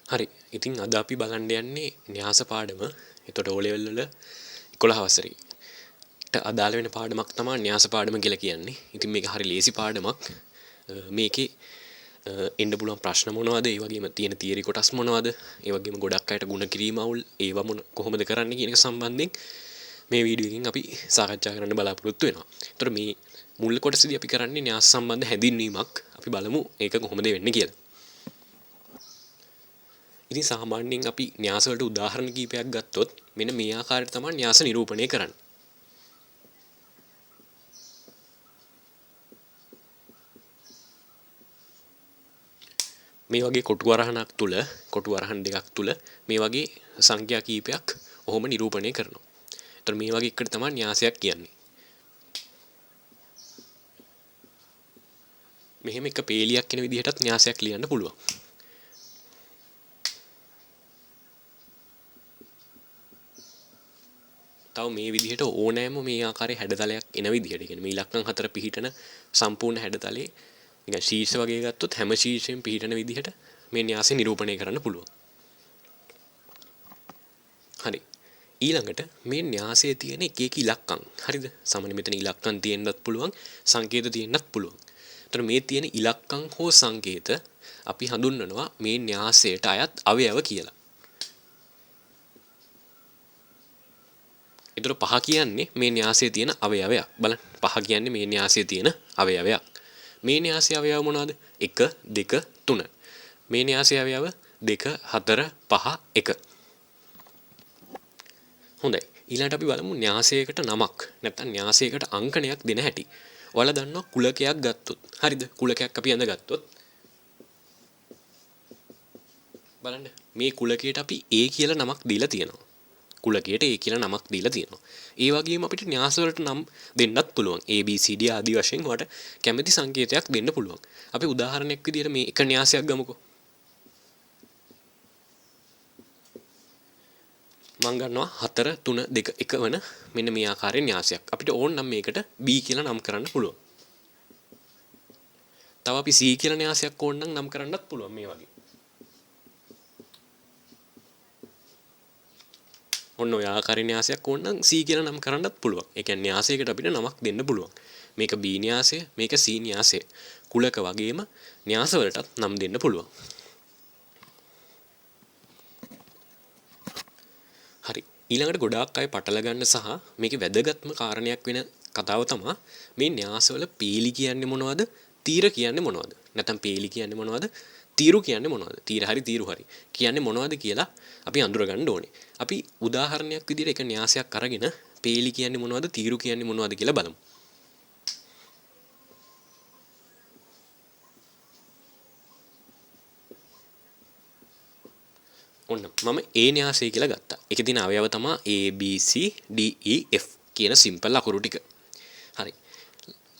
හරි. ඉතින් අද අපි බලන්න යන්නේ න්‍යාස පාඩම. එතකොට O level වල 11 වසරේට අදාළ වෙන පාඩමක් තමයි න්‍යාස පාඩම කියලා කියන්නේ. ඉතින් මේක හරි ලේසි පාඩමක්. මේකේ එන්න පුළුවන් ප්‍රශ්න මොනවද? ඒ වගේම තියෙන තියරි කොටස් මොනවද? ඒ වගේම ගොඩක් අයට ගුණ කිරීම අවුල් ඒවා මොන කොහොමද කරන්නේ කියන එක සම්බන්ධයෙන් මේ වීඩියෝ එකෙන් අපි සාකච්ඡා කරන්න බලාපොරොත්තු වෙනවා. එතකොට මේ මුල් කොටසේදී අපි කරන්නේ න්‍යාස සම්බන්ධ හැඳින්වීමක්. අපි බලමු ඒක කොහොමද වෙන්නේ කියලා. ඉතින් සාමාන්‍යයෙන් අපි න්‍යාස වලට උදාහරණ කීපයක් ගත්තොත් මෙන්න මේ ආකාරයට තමයි න්‍යාස නිරූපණය කරන්නේ. මේ වගේ කොටු වරහණක් තුල කොටු වරහන් දෙකක් තුල මේ වගේ සංඛ්‍යා කීපයක් ඔහොම නිරූපණය කරනවා. එතකොට මේ වගේ එකට තමයි න්‍යාසයක් කියන්නේ. මෙහෙම එක පේලියක් වෙන විදිහටත් න්‍යාසයක් ලියන්න පුළුවන්. තව මේ විදිහට ඕනෑම මේ ආකාරයේ හැඩතලයක් එන විදිහට, ඒ කියන්නේ මේ ඉලක්කම් හතර පිහිටන සම්පූර්ණ හැඩතලයේ නිකන් ශීර්ෂ වගේ ගත්තොත් හැම ශීර්ෂයෙන් පිහිටන විදිහට මේ න්‍යාසය නිරූපණය කරන්න පුළුවන්. හරි. ඊළඟට මේ න්‍යාසයේ තියෙන එක එක ඉලක්කම්. හරිද? සාමාන්‍ය මෙතන ඉලක්කම් තියෙන්නත් පුළුවන්, සංකේත තියෙන්නත් පුළුවන්. එතකොට මේ තියෙන ඉලක්කම් හෝ සංකේත අපි හඳුන්වනවා මේ න්‍යාසයට අයත් අවයව කියලා. එතකොට පහ කියන්නේ මේ න්‍යාසයේ තියෙන අවයවයක්. බලන්න පහ කියන්නේ මේ න්‍යාසයේ තියෙන අවයවයක්. මේ න්‍යාසයේ අවයව මොනවද? 1 2 3. මේ න්‍යාසයේ අවයව 2 4 5 1. හොඳයි. ඊළඟට අපි බලමු න්‍යාසයකට නමක් නැත්නම් න්‍යාසයකට අංකණයක් දෙන හැටි. ඔයාලා දන්නවා කුලකයක් ගත්තොත්. හරිද? කුලකයක් අපි ඇඳගත්තොත් බලන්න මේ කුලකයට අපි A කියලා නමක් දීලා තියෙනවා. කුලකයට A කියලා නමක් දීලා තියෙනවා. ඒ වගේම අපිට න්‍යාස වලට නම් දෙන්නත් පුළුවන්. A B C D ආදී වශයෙන් ඔයාලට කැමති සංකේතයක් දෙන්න පුළුවන්. අපි උදාහරණයක් විදිහට මේ එක න්‍යාසයක් ගමුකෝ. මං ගන්නවා 4 3 2 1 වන මෙන්න මේ ආකාරයේ න්‍යාසයක්. අපිට ඕන නම් මේකට B කියලා නම් කරන්න පුළුවන්. තව අපි C කියලා න්‍යාසයක් ඕන නම් නම් කරන්නත් පුළුවන් මේ වගේ. ඔන්න ඔය ආකාරයේ න්‍යාසයක් ඕන නම් C කියලා නම් කරන්නත් පුළුවන්. ඒ කියන්නේ න්‍යාසයකට අපිට නමක් දෙන්න පුළුවන්. මේක B න්‍යාසය, මේක C න්‍යාසය. කුලක වගේම න්‍යාස වලටත් නම් දෙන්න පුළුවන්. හරි. ඊළඟට ගොඩාක් අය පටල ගන්න සහ මේකේ වැදගත්ම කාරණයක් වෙන කතාව තමයි මේ න්‍යාසවල පේලි කියන්නේ මොනවද? තීර කියන්නේ මොනවද? නැත්නම් පේලි කියන්නේ මොනවද? තීරු කියන්නේ මොනවද? තීර හරි තීරු හරි කියන්නේ මොනවද කියලා අපි අඳුර ගන්න ඕනේ. අපි උදාහරණයක් විදිහට එක න්‍යාසයක් අරගෙන පේලි කියන්නේ මොනවද? තීරු කියන්නේ මොනවද කියලා බලමු. ඔන්න මම A න්‍යාසය කියලා ගත්තා. ඒකේ තියෙන අවයව තමයි A B C D E F කියන සිම්පල් අකුරු ටික. හරි.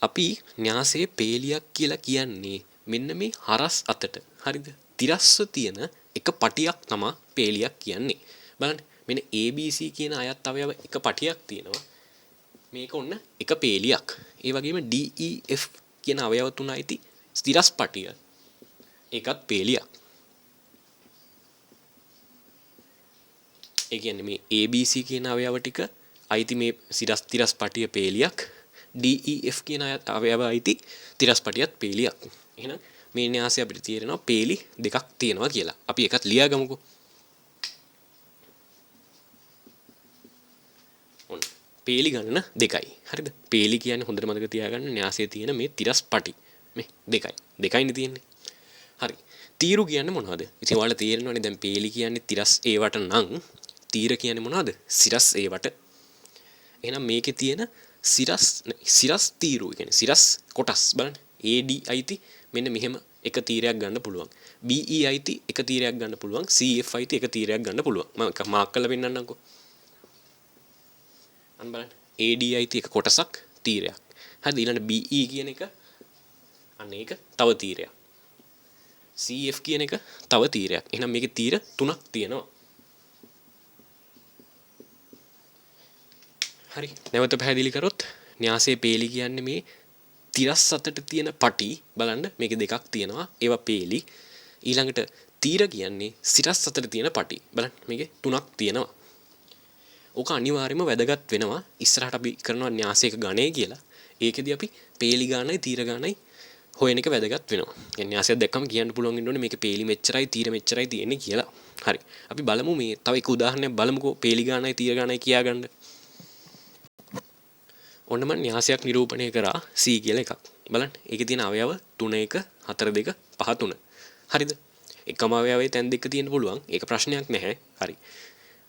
අපි න්‍යාසයේ පේලියක් කියලා කියන්නේ මෙන්න මේ හරස් අතට. හරිද? තිරස්ව තියෙන එක පටියක් තමයි පේලියක් කියන්නේ. බලන්න මෙන්න A B C කියන අයත් අවයව එක පටියක් තියෙනවා. මේක ඔන්න එක පේලියක්. ඒ වගේම D E F කියන අවයව තුන අයිති තිරස් පටිය. ඒකත් පේලියක්. ඒ කියන්නේ මේ A B C කියන අවයව ටික අයිති මේ තිරස් පටිය පේලියක්. D E F කියන අවයව අයිති තිරස් පටියත් පේලියක්. එහෙනම් මේ න්‍යාසය අපිට තේරෙනවා පේලි දෙකක් තියෙනවා කියලා. අපි එකත් ලියාගමුකෝ. ඔන්න පේලි ගණන දෙකයි. හරිද? පේලි කියන්නේ හොඳට මතක තියාගන්න න්‍යාසයේ තියෙන මේ තිරස් පටි මේ දෙකයි. දෙකයිනේ තියෙන්නේ. හරි. තීරු කියන්නේ මොනවද? ඉතින් ඔයාලා තේරෙනවනේ දැන් පේලි කියන්නේ තිරස් ඒවට නම් තීර කියන්නේ මොනවද? සිරස් ඒවට. එහෙනම් මේකේ තියෙන සිරස් තීරු, ඒ කියන්නේ සිරස් කොටස් බලන්න. A D අයිති මෙන්න මෙහෙම එක තීරයක් ගන්න පුළුවන්. B E අයිති එක තීරයක් ගන්න පුළුවන්. C F අයිති එක තීරයක් ගන්න පුළුවන්. මම එක මාක් කරලා පෙන්නන්නම්කෝ. අන්න බලන්න. A D අයිති එක කොටසක් තීරයක්. හරිද? ඊළඟට B E කියන එක අන්න ඒක තව තීරයක්. C F කියන එක තව තීරයක්. එහෙනම් මේකේ තීර තුනක් තියෙනවා. හරි. නැවත පැහැදිලි කරොත් න්‍යාසයේ පේලි කියන්නේ මේ තිරස් අතට තියෙන පටි බලන්න මේකේ දෙකක් තියෙනවා. ඒවා පේලි. ඊළඟට තීර කියන්නේ සිරස් අතර තියෙන පටි. බලන්න මේකේ තුනක් තියෙනවා. ඕක අනිවාර්යයෙන්ම වැදගත් වෙනවා. ඉස්සරහට අපි කරනවා න්‍යාසයක ගණය කියලා. ඒකෙදි අපි පේලි ගානයි තීර ගානයි හොයන එක වැදගත් වෙනවා. කියන්නේ න්‍යාසයක් දැක්කම කියන්න පුළුවන් වෙන්න ඕනේ මේකේ පේලි මෙච්චරයි තීර මෙච්චරයි තියෙන්නේ කියලා. හරි. අපි බලමු මේ තව එක උදාහරණයක් බලමුකෝ පේලි ගානයි තීර ගානයි කියා ගන්න. ඔන්න මම න්‍යාසයක් නිරූපණය කරා C කියලා එකක්. බලන්න ඒකේ තියෙන අවයව 3 1 4 2 5 3. හරිද? එකම අවයවයේ තැන් දෙක තියෙන්න පුළුවන්. ඒක ප්‍රශ්නයක් නැහැ. හරි.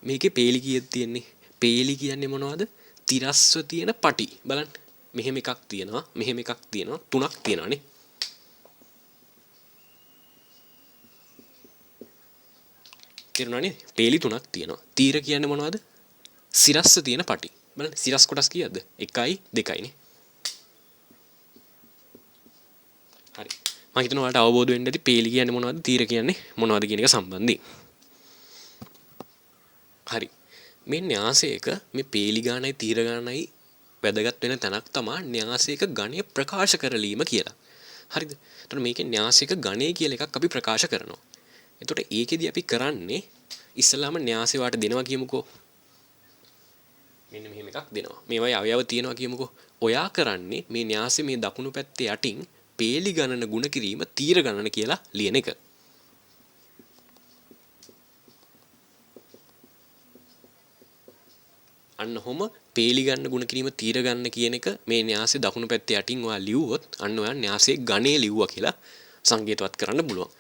මේකේ පේලි කීයද තියෙන්නේ? පේලි කියන්නේ මොනවද? තිරස්ව තියෙන පටි. බලන්න. මෙහෙම එකක් තියෙනවා, මෙහෙම එකක් තියෙනවා, තුනක් තියෙනවා නේ. තේරුණා නේ? පේලි තුනක් තියෙනවා. තීර කියන්නේ මොනවද? සිරස්ව තියෙන පටි. බලන්න සිරස් කොටස් කීයද? 1යි 2යි නේ. හරි. මම හිතනවා ඔයාලට අවබෝධ වෙන්න ඇති පේලි කියන්නේ මොනවද, තීර කියන්නේ මොනවද කියන එක සම්බන්ධයෙන්. හරි. මේ න්‍යාසයක මේ පේලි ගානයි තීර ගානයි වැදගත් වෙන තැනක් තමා න්‍යාසයක ගණය ප්‍රකාශ කරලීම කියලා. හරිද? එතකොට මේකේ න්‍යාසයක ගණය කියලා එකක් අපි ප්‍රකාශ කරනවා. එතකොට ඒකෙදි අපි කරන්නේ ඉස්සලාම න්‍යාසය වාට දෙනවා කියමුකෝ. මෙන්න මෙහෙම එකක් දෙනවා. මේවයි අවයව තියෙනවා කියමුකෝ. ඔයා කරන්නේ මේ න්‍යාසය මේ දකුණු පැත්තේ යටින් පේලි ගණන ගුණ කිරීම තීර ගණන කියලා ලියන එක. අන්න ඔහොම පේලි ගන්න ගුණ කිරීම තීර ගන්න කියන එක මේ න්‍යාසයේ දකුණු පැත්තේ යටින් ඔයා ලිව්වොත් අන්න ඔයා න්‍යාසයේ ගණය ලිව්වා කියලා සංකේතවත් කරන්න පුළුවන්.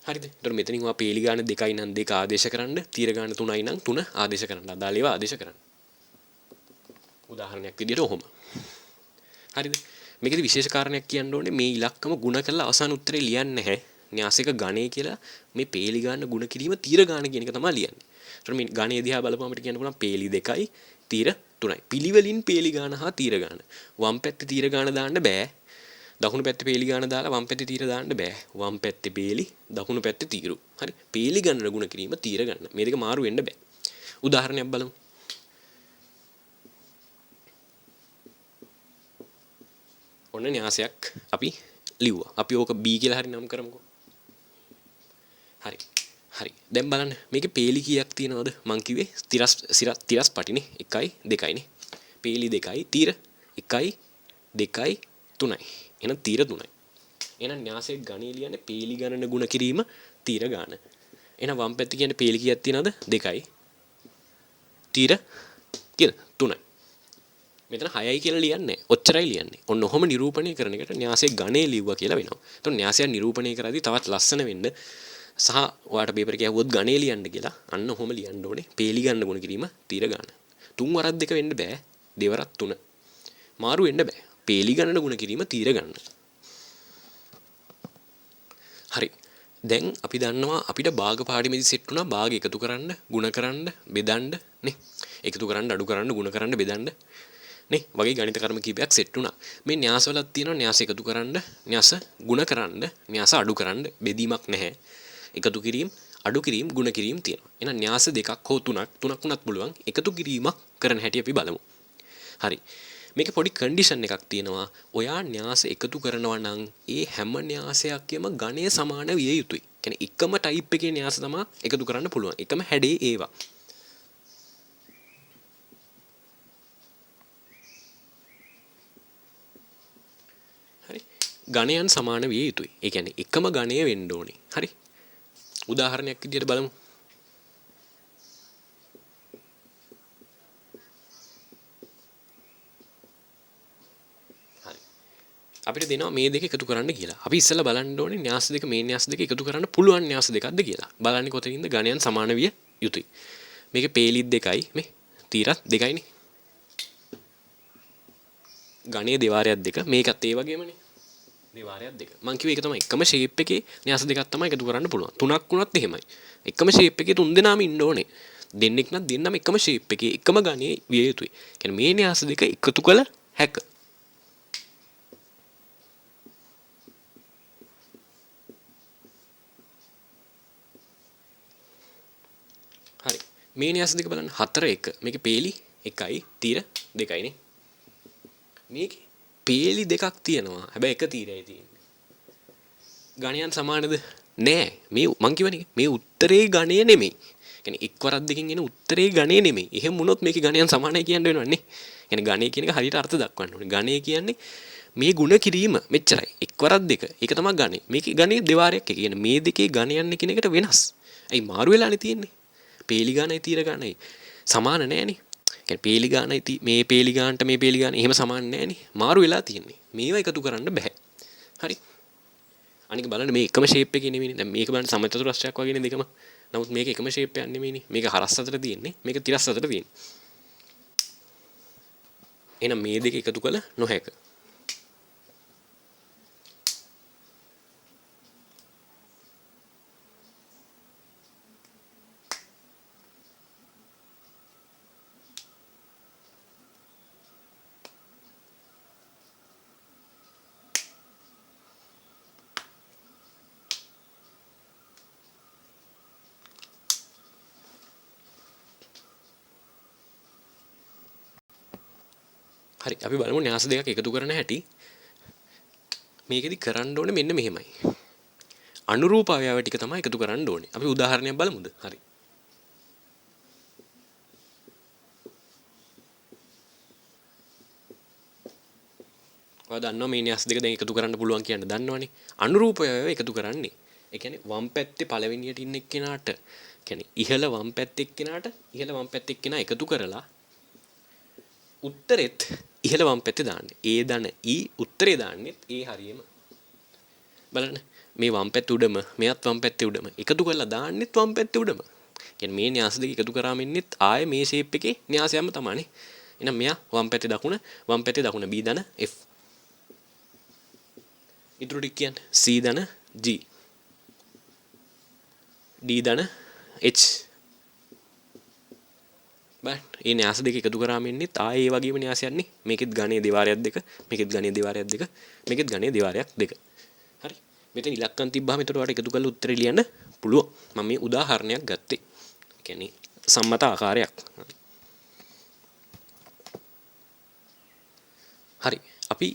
හරිද? එතකොට මෙතනින් ඔයා පේලි ගාන 2යි නම් 2 ආදේශ කරන්න, තීර ගාන 3යි නම් 3 ආදේශ කරන්න. අදාළ ඒවා ආදේශ කරන්න. උදාහරණයක් විදියට ඔහොම. හරිද? මේකෙදි විශේෂ කාරණයක් කියන්න ඕනේ මේ ඉලක්කම ගුණ කරලා අවසාන උත්තරේ ලියන්නේ නැහැ. න්‍යාසික ගණය කියලා මේ පේලි ගාන ගුණ කිරීම තීර ගාන කියන එක තමයි ලියන්නේ. එතකොට මේ ගණය දිහා බලපුවම අපිට කියන්න පුළුවන් පේලි 2යි තීර 3යි. පිළිවෙලින් පේලි ගාන හා තීර ගාන. වම් පැත්තේ තීර ගාන දාන්න බෑ. දකුණු පැත්තේ පේලි ගාන දාලා වම් පැත්තේ තීර දාන්න බෑ. වම් පැත්තේ පේලි දකුණු පැත්තේ තීරු. හරි. පේලි ගණන ගුණ කිරීම තීර ගණන. මේ දෙක මාරු වෙන්න බෑ. උදාහරණයක් බලමු. ඔන්න න්‍යාසයක් අපි ලිව්වා. අපි ඕක B කියලා හරි නම් කරමුකෝ. හරි. හරි. දැන් බලන්න මේකේ පේලි කීයක් තියෙනවද? මං කිව්වේ තිරස් තිරස් පටිනේ 1යි 2යි නේ. පේලි 2යි තීර 1යි 2යි 3යි. එහෙනම් තීර 3යි. එහෙනම් න්‍යාසයේ ගණය ලියන්නේ පේලි ගණන ගුණ කිරීම තීර ගාන. එහෙනම් වම් පැත්තේ කියන්නේ පේලි කීයක් තියෙනවද? 2යි. තීර කීයද? 3යි. මෙතන 6යි කියලා ලියන්නේ ඔච්චරයි ලියන්නේ. ඔන්න ඔහොම නිරූපණය කරන එකට න්‍යාසයේ ගණය ලිව්වා කියලා වෙනවා. එතකොට න්‍යාසය නිරූපණය කරද්දී තවත් ලස්සන වෙන්න සහ ඔයාට පේපර් එකේ ඇහුවොත් ගණය ලියන්න කියලා අන්න ඔහොම ලියන්න ඕනේ. පේලි ගන්න ගුණ කිරීම තීර ගාන. තුන් වරක් දෙක වෙන්න බෑ. දෙවරක් තුන. මාරු වෙන්න බෑ. පේලි ගණන ගුණ කිරීම තීර ගණන. හරි. දැන් අපි දන්නවා අපිට භාග පාඩමේදී සෙට් වුණා භාග එකතු කරන්න, ගුණ කරන්න, බෙදන්න නේ. එකතු කරන්න, අඩු කරන්න, ගුණ කරන්න, බෙදන්න නේ වගේ ගණිත කර්ම කීපයක් සෙට් වුණා. මේ න්‍යාසවලත් තියෙනවා න්‍යාස එකතු කරන්න, න්‍යාස ගුණ කරන්න, න්‍යාස අඩු කරන්න, බෙදීමක් නැහැ. එකතු කිරීම, අඩු කිරීම, ගුණ කිරීම තියෙනවා. එහෙනම් න්‍යාස දෙකක් හෝ තුනක්, තුනක් වුණත් පුළුවන් එකතු කිරීමක් කරන හැටි අපි බලමු. හරි. මේකේ පොඩි කන්ඩිෂන් එකක් තියෙනවා. ඔයා න්‍යාස එකතු කරනවා නම් ඒ හැම න්‍යාසයක්ම ගණය සමාන විය යුතුයි. කියන්නේ එකම ටයිප් එකේ න්‍යාස තමයි එකතු කරන්න පුළුවන්. එකම හැඩේ ඒවා. හරි. ගණයන් සමාන විය යුතුයි. ඒ කියන්නේ එකම ගණය වෙන්න ඕනේ. හරි. උදාහරණයක් විදියට බලමු. හරි. අපිට දෙනවා මේ දෙක එකතු කරන්න කියලා. අපි ඉස්සෙල්ලා බලන්න ඕනේ න්‍යාස දෙක මේ න්‍යාස දෙක එකතු කරන්න පුළුවන් න්‍යාස දෙකක්ද කියලා. බලන්නේ කොතනින්ද ගණයන් සමාන විය යුතුයි. මේකේ පේලිත් දෙකයි මේ තීරත් දෙකයිනේ. ගණය දෙවාරයක් දෙක මේකත් ඒ වගේමනේ. දෙවාරයක් දෙක. මං කිව්වේ ඒක තමයි එකම ෂේප් එකේ න්‍යාස දෙකක් තමයි එකතු කරන්න පුළුවන්. තුනක් වුණත් එහෙමයි. එකම ෂේප් එකේ තුන් දෙනාම ඉන්න ඕනේ. දෙන්නෙක් නම් දෙන්නම එකම ෂේප් එකේ එකම ගණයේ විය යුතුයි. කියන්නේ මේ න්‍යාස දෙක එකතු කළ හැක. හරි. මේ න්‍යාස දෙක බලන්න 4 1. මේකේ පේලි 1යි තීර 2යි නේ. මේකේ පේලි දෙකක් තියෙනවා. හැබැයි එක තීරයයි තියෙන්නේ. ගණයන් සමානද? නෑ. මේ මං කියවනේ මේ උත්තරේ ගණය නෙමෙයි. කියන්නේ එක් වරක් දෙකකින් එන උත්තරේ ගණය නෙමෙයි. එහෙම වුණොත් මේකේ ගණයන් සමානයි කියන්න වෙනවනේ. කියන්නේ ගණය කියන එක හරියට අර්ථ දක්වන්න ඕනේ. ගණය කියන්නේ මේ ගුණ කිරීම මෙච්චරයි. එක් වරක් දෙක. ඒක තමයි ගණය. මේකේ ගණය දෙවාරයක් එක. කියන්නේ මේ දෙකේ ගණයන් එකිනෙකට වෙනස්. ඇයි මාරු වෙලානේ තියෙන්නේ. පේලි ගණයි තීර ගණයි සමාන නෑනේ. කියන්නේ පේලි ගානයි මේ පේලි ගානට මේ පේලි ගාන එහෙම සමාන නෑනේ. මාරු වෙලා තියෙන්නේ. මේවා එකතු කරන්න බෑ. හරි. අනික බලන්න මේ එකම ෂේප් එකේ නෙමෙයිනේ. දැන් මේක බලන්න සමචතුරස්‍රයක් වගේනේ දෙකම. නමුත් මේක එකම ෂේප් එකක් නෙමෙයිනේ. මේක හරස් අතර තියෙන්නේ. මේක තිරස් අතර තියෙන්නේ. එහෙනම් මේ දෙක එකතු කළ නොහැක. හරි, අපි බලමු න්‍යාස දෙකක් එකතු කරන හැටි. මේකෙදි කරන්න ඕනේ මෙන්න මෙහෙමයි. අනුරූප අවයව ටික තමයි එකතු කරන්න ඕනේ. අපි උදාහරණයක් බලමුද? හරි. ඔයා දන්නවා මේ න්‍යාස දෙක දැන් එකතු කරන්න පුළුවන් කියන්න දන්නවනේ. අනුරූප අවයව එකතු කරන්නේ. ඒ කියන්නේ වම් පැත්තේ පළවෙනියට ඉන්න එක්කෙනාට, කියන්නේ ඉහළ වම් පැත්තේ එක්කෙනාට ඉහළ වම් පැත්තේ එක්කෙනා එකතු කරලා උත්තරෙත් ඉහළ වම් පැත්තේ දාන්න. A ධන E උත්තරේ දාන්නෙත් ඒ හරියම. බලන්න මේ වම් පැත්තේ උඩම මෙයත් වම් පැත්තේ උඩම එකතු කරලා දාන්නෙත් වම් පැත්තේ උඩම. කියන්නේ මේ න්‍යාස දෙක එකතු කරාම එන්නෙත් ආයේ මේ ෂේප් එකේ න්‍යාසයක්ම තමයිනේ. එහෙනම් මෙයා වම් පැත්තේ දකුණ වම් පැත්තේ දකුණ B ධන F. ඉතුරු ටික කියන්නේ C ධන G D ධන H. බලන්න මේ න්‍යාස දෙක එකතු කරාම එන්නෙත් ආයේ ඒ වගේම න්‍යාසයක් නේ. මේකෙත් ගණයේ දෙවාරයක් දෙක, මේකෙත් ගණයේ දෙවාරයක් දෙක, මේකෙත් ගණයේ දෙවාරයක් දෙක. හරි. මෙතන ඉලක්කම් තිබ්බහම එතකොට ඔයාලට එකතු කරලා උත්තරේ ලියන්න පුළුවන්. මම මේ උදාහරණයක් ගත්තේ. ඒ කියන්නේ සම්මත ආකාරයක්. හරි. අපි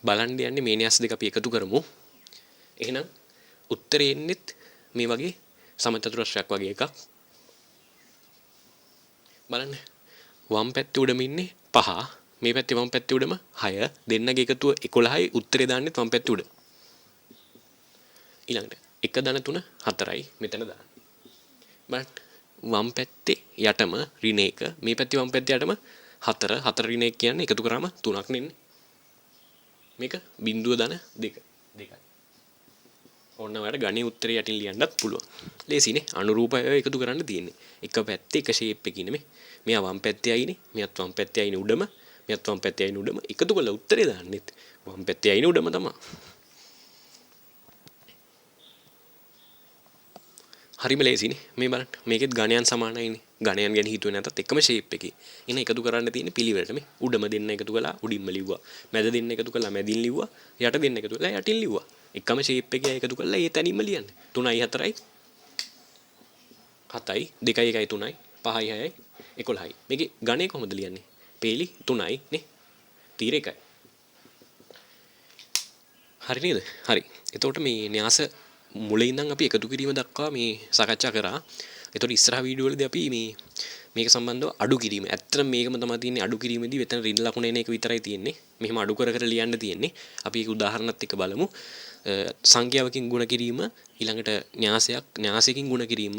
බලන්න යන්නේ මේ න්‍යාස දෙක අපි එකතු කරමු. එහෙනම් උත්තරේ එන්නෙත් මේ වගේ සමචතුරස්‍රයක් වගේ එකක්. බලන්න වම් පැත්තේ උඩම ඉන්නේ 5, මේ පැත්තේ වම් පැත්තේ උඩම 6, දෙන්නගේ එකතුව 11යි, උත්තරේ දාන්නෙත් වම් පැත්තේ උඩ. ඊළඟට 1 ධන 3 4යි මෙතන දාන්න. බලන්න වම් පැත්තේ යටම ඍණ 1, මේ පැත්තේ වම් පැත්තේ යටම 4, 4 ඍණ 1 කියන්නේ එකතු කරාම 3ක් නෙන්නේ. මේක බිංදුව ධන 2 2යි. ඕන්න ඔයාලට ගණේ උත්තරේ යටින් ලියන්නත් පුළුවන්. ලේසිනේ. අනුරූප අයව එකතු කරන්න තියෙන්නේ. එක පැත්තේ එක ෂේප් එකකින් නෙමෙයි. මෙයා වම් පැත්තේ අයිනේ, මෙයාත් වම් පැත්තේ අයිනේ උඩම, මෙයාත් වම් පැත්තේ අයිනේ උඩම එකතු කරලා උත්තරේ දාන්නෙත් වම් පැත්තේ අයිනේ උඩම තමයි. හරිම ලේසිනේ. මේ බලන්න. මේකෙත් ගණයන් සමානයිනේ. ගණයන් ගැන හිතුවේ නැතත් එකම ෂේප් එකේ. එහෙනම් එකතු කරන්න තියෙන්නේ පිළිවෙලට මේ. උඩම දෙන්න එකතු කළා උඩින්ම ලිව්වා. මැද දෙන්න එකතු කළා මැදින් ලිව්වා. යට දෙන්න එකතු කළා යටින් ලිව්වා. එකම ෂේප් එකේ එකතු කරලා ඒ තැනින්ම ලියන්න. 3යි 4යි 7යි 2යි 1යි 3යි 5යි 6යි 11යි. මේකේ ගණය කොහොමද ලියන්නේ? පේලි 3යි නේ. තීර 1යි. හරි නේද? හරි. එතකොට මේ න්‍යාස මුලින් ඉඳන් අපි එකතු කිරීම දක්වා මේ සාකච්ඡා කරා. එතකොට ඉස්සරහ වීඩියෝ වලදී අපි මේ මේක සම්බන්ධව අඩු කිරීම. ඇත්තටම මේකම තමයි තියෙන්නේ අඩු කිරීමේදී මෙතන ඍණ ලකුණ එන එක විතරයි තියෙන්නේ. මෙහෙම අඩු කර කර ලියන්න තියෙන්නේ. අපි ඒක උදාහරණත් එක්ක බලමු. සංඛ්‍යාවකින් ගුණ කිරීම, ඊළඟට න්‍යාසයක්, න්‍යාසයකින් ගුණ කිරීම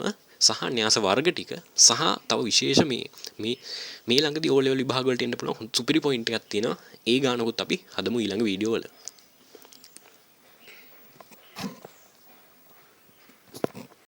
සහ න්‍යාස වර්ග ටික සහ තව විශේෂ මේ මේ මේ ළඟදී ඕ ලෙවල් විභාග වලට එන්න පුළුවන් සුපිරි පොයින්ට් එකක් තියෙනවා. ඒ ගානකුත් අපි හදමු ඊළඟ වීඩියෝ වල.